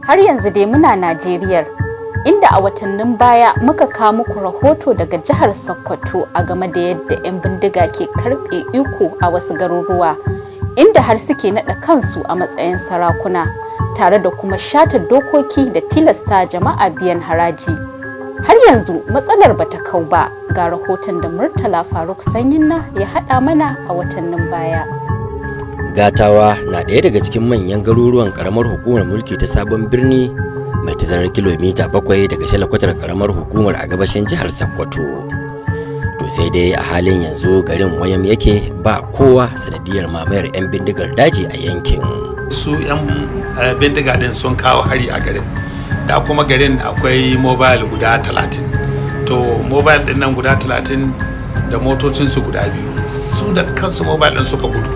Har yanzu dai muna Najeriyar, inda a watannin baya muka kawo muku rahoto daga jihar Sokoto a game da yadda 'yan bindiga ke karɓe iko a wasu garuruwa, inda har suke naɗa kansu a matsayin sarakuna, tare da kuma shata dokoki da tilasta jama'a biyan haraji. Har yanzu matsalar bata kau ba. Ga rahoton da Murtala Faruk Sanyinna ya haɗa mana a watannin baya. Gatawa na ɗaya daga cikin manyan garuruwan karamar hukumar mulki ta Sabon Birni, mai tazarar kilomita 7 daga shalakwatar karamar hukumar a gabashin jihar Sokoto. To sai dai a halin yanzu garin wayam yake, ba kowa, sanadiyar mamayar 'yan bindigar daji a yankin. Su 'yan bindiga din sun kawo hari a garin da kuma garin akwai mobile guda 30. To mobile din nan guda 30 da motocinsu guda biyu, su da kansu mobile din suka gudu.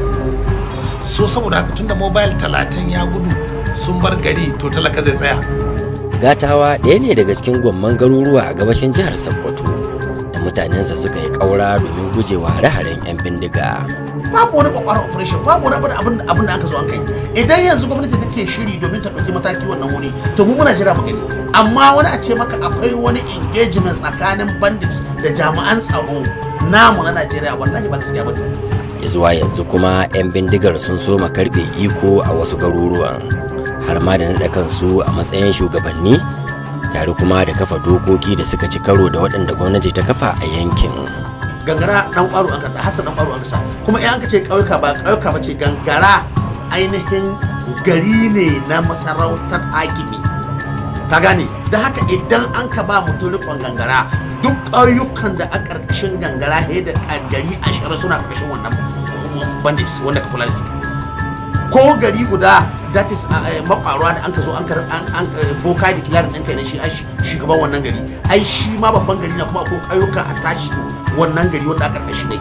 So saboda haka, tunda mobile 30 ya gudu sun bar gari, to talaka zai tsaya? Gatawa ɗaya ne daga cikin gwamman garuruwa a gabashin jihar Sokoto da mutanensa suka yi ƙaura domin gujewa hare-haren 'yan bindiga. Babu wani kwakwaran operation, babu wani abin da aka zo an kai. Idan yanzu gwamnati take shiri domin ta ɗauki mataki wannan wuri, to mu muna jira mu gani. Amma wani a ce maka akwai wani engagement tsakanin bandits da jami'an tsaro namu na Najeriya, wallahi ba gaskiya ba. Zuwa yanzu kuma 'yan bindigar sun soma karɓe iko a wasu garuruwan, har ma da naɗa kansu a matsayin shugabanni, tare kuma da kafa dokoki da suka ci karo da waɗanda gwamnati ta kafa a yankin. Gangara Dan Kwaro an kada Hassan Dan Kwaro an kasa. Kuma in an ce ƙauyuka, ba ƙauyuka ba ce. Gangara ainihin gari ne na masarautar hakimi, ka gane? Da haka idan an ka ba mutum rikon Gangara, duk ƙauyukan da a ƙarƙashin Gangara he da gari 20 suna ƙarƙashin wannan bandits wanda ka kula da su. Ko gari guda, that is Makwaruwa, da an ka zo an ka an boka da kilarin ɗin kai ne shi a shugaban wannan gari. Ai shi ma babban gari na, kuma ko ƙauyuka attached to wannan gari wanda a ƙarƙashi ne.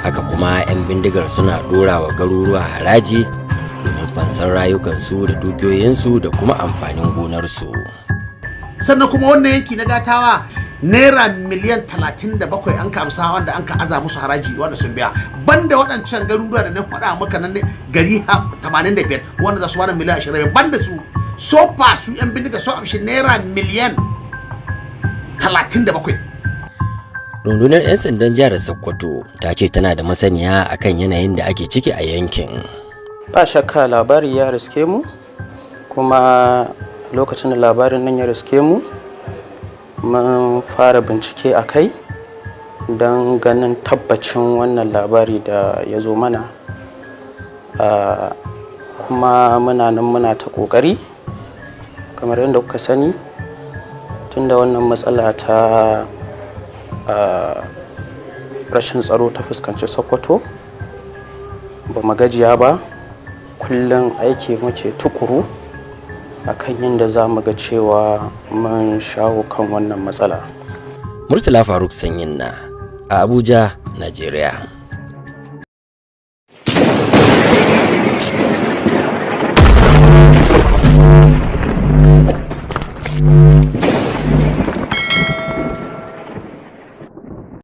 Haka kuma 'yan bindigar suna ɗora wa garuruwa haraji domin fansar rayukansu da dukiyoyinsu da kuma amfanin gonarsu. Sannan kuma wannan yanki na Gatawa, naira miliyan 37 an ka amsa wanda an ka aza musu haraji, wanda sun biya, banda waɗancan garuruwa da na faɗa maka nan ne, gari 85 wanda za su bada miliyan 20, banda su. So far su yan bindiga sun amshi naira miliyan 37. Rundunar 'yan sandan jihar Sokoto ta ce tana da masaniya akan yanayin da ake ciki a yankin. Ba shakka labari ya riske mu, kuma lokacin da labarin nan ya riske mu, mun fara bincike a kai don ganin tabbacin wannan labari da ya zo mana. Kuma muna nan muna ta ƙoƙari. Kamar yadda kuka sani, tunda wannan matsala ta rashin tsaro ta fuskanci Sokoto, ba mu gajiya ba. Kullum aiki muke tukuru akan yadda za mu ga cewa mun shawo kan wannan matsala. Murtala Faruk Sanyin na a Abuja, Najeriya.